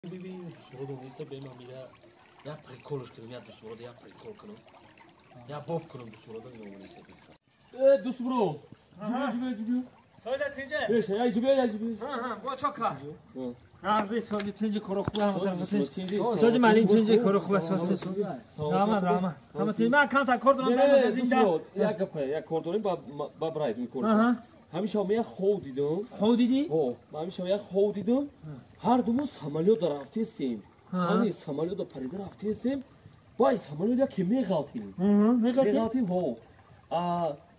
Бибин, неста бема мира я приколш кунам, я дусмурода я прикол кунам. Я боб кунам дусмурода ино неста беха. Э, дусмуро. Ҷибе, ҷибе, ҷибе. Соза тинҷе. Беш, я ҷибе, я ҷибе. Ҳа, ҳа, бо чока. Нағзи сози тинҷи коро хуб ҳам. Тинҷи. Сози малим тинҷи коро хуб сози. Раҳмат, раҳмат. Ҳама тинҷ ман камтар кор дорам дар магазин да. Як гап, як кор дорем ба брайд ми кор. Ҳамеша ман як хов дидам. Хов дидӣ? Ҳо, ман ҳамеша як хов дидам. Ҳар думо самолёт рафтестем. Ҳами самолёт парида рафтестем. Бай самолёт яке меғалтим. Меғалтим, ҳо.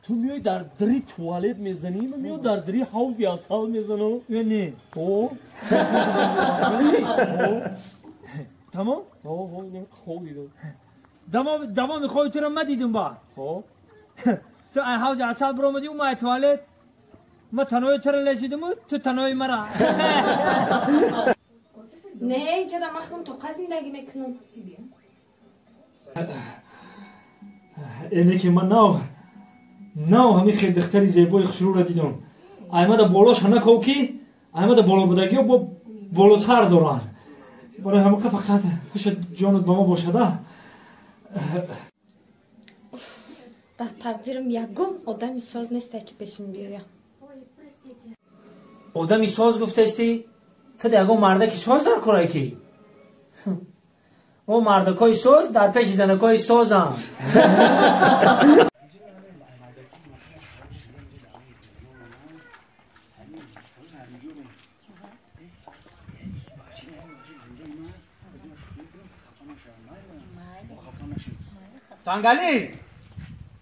Ту миёй дар дари туалет мезанӣ, ман миём дар дари ҳавзи асал мезанам. Не. Ҳо. Тамом? Ҳо, ҳо, хов дидам. Давоми хови туро ман дидум ба. Ҳо. Ту ай ҳавзи асал биромадӣ, ӯ ай туалет. Ман танои туро лесидиму, ту танои мара. Не, инҷода ман худам тоқа зиндагӣ мекунам. Эне ки ман нав ҳамин хел духтари зебои хушрӯро дидам. Аймада болоша наков ки аймада болобудагиҳо бо болотар доранд. Барои ҳамақа фақат хуша ҷонат ба мо бошада. Дар тақдирам ягон одами соз несте ки пешим биёя. Одами соз гуфтаисти? Ту да ягон мардаки соз дар корай ки? О мардакои соз дар пеши занакои созанд. Сангали!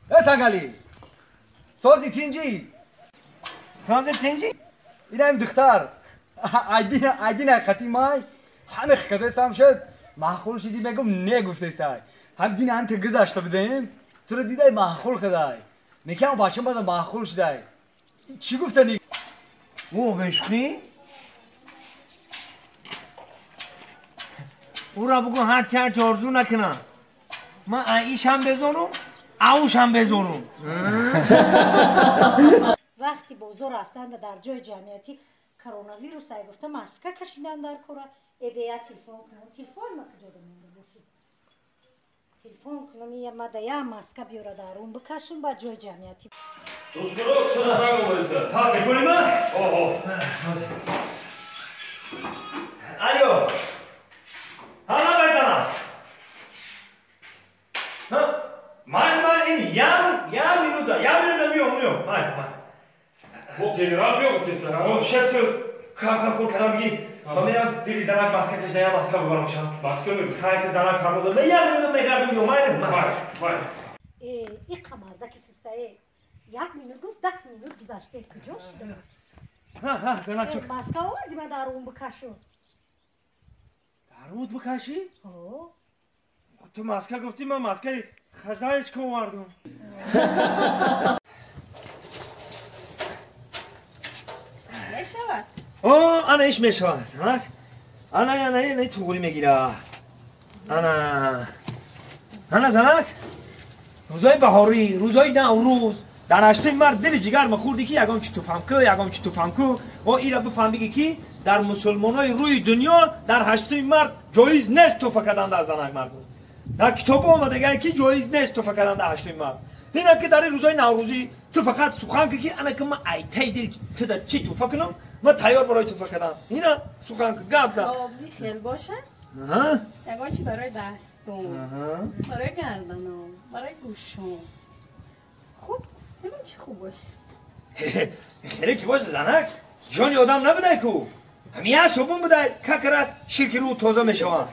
Э Сангали! Сози тинҷи! Сози тинҷи? Инаим духтар. Айдин ҳақиқати май ҳаме хикадестам шуд. Маъқул шиди мегум не гуфтестай. Ҳам дин ҳам гузашта будем. Туро дидай маъқул кадай. Некам бачам бада маъқул шидай. Чӣ гуфтани? О, бешухӣ? Ура бугу ҳарчи ҳарчи орзу накунам. Ман аишам безорум, аушам безорум. Вақти бозор рафтанда дар ҷои ҷамъиятӣ коронавирус ай гуфта маска кашидан дар кора. Эбе я телефон кунам. Телефон ма куҷода монда боши? Телефон кунам, я мада я маска биёра дарун бикашам ба ҷои ҷамъиятӣ. Дӯстбуро, ту занг омадиса. Ҳа, телефони ма? Оҳо. Алло. Ҳа, ман байзанам. Ҳа, ман ин ям минута, ям минута миём, миём. Ман, ман. Бо генерал биё гуфтеса. О, шеф ту кам-кам кор кардам биги. Ман мерам дили занак маска кашида, я маска бибарам шам. Маска меб. Хай ки занак фармуд дод. Я минута мегардам миём, майли, ман. Май, май. Э, иқа мардаки систа, э. Як минут гуфт, 10 минут гузашта, куҷо шуда? Ҳа, ҳа, занак чо. Маска оварди ман дарун бикашам. Дарун бикашӣ? Ҳо. Ту маска гуфтӣ, ман маскаи хазаечка овардам. Мешавад? О, ана иш мешавад, занак. Ана, ана, ана туғри мегира. Ана. Ана занак. Рӯзои баҳорӣ, рӯзои Наврӯз, дар ҳаштуми март дили ҷигар махӯрдӣ ки ягон чӣ туфам ку, ягон чӣ туфам ку. О, ира бифаҳм биги ки дар мусулмонои рӯи дунё дар ҳаштуми март ҷоиз нест туфа кардан дар занак мардум. Дар китобҳо омадагае ки ҷоиз нест туфа кардан дар ҳаштуми март. Ина ки дар ин рӯзои наврӯзӣ ту фақат сухан ки ки ана ки ман айтаи дил туда чӣ туфа кунам, ман тайёр барои туфа кардан. Ина сухан ки гап зан. Хоб, хел боша? Аҳа. Ягон чӣ барои дастум, барои гарданам, барои гӯшум. Хуб, бибин чӣ хуб боша. Хеле ки боша занак, ҷони одам набудай ку. Ҳамин як собун будай, как раз ширки рӯ тоза мешаванд.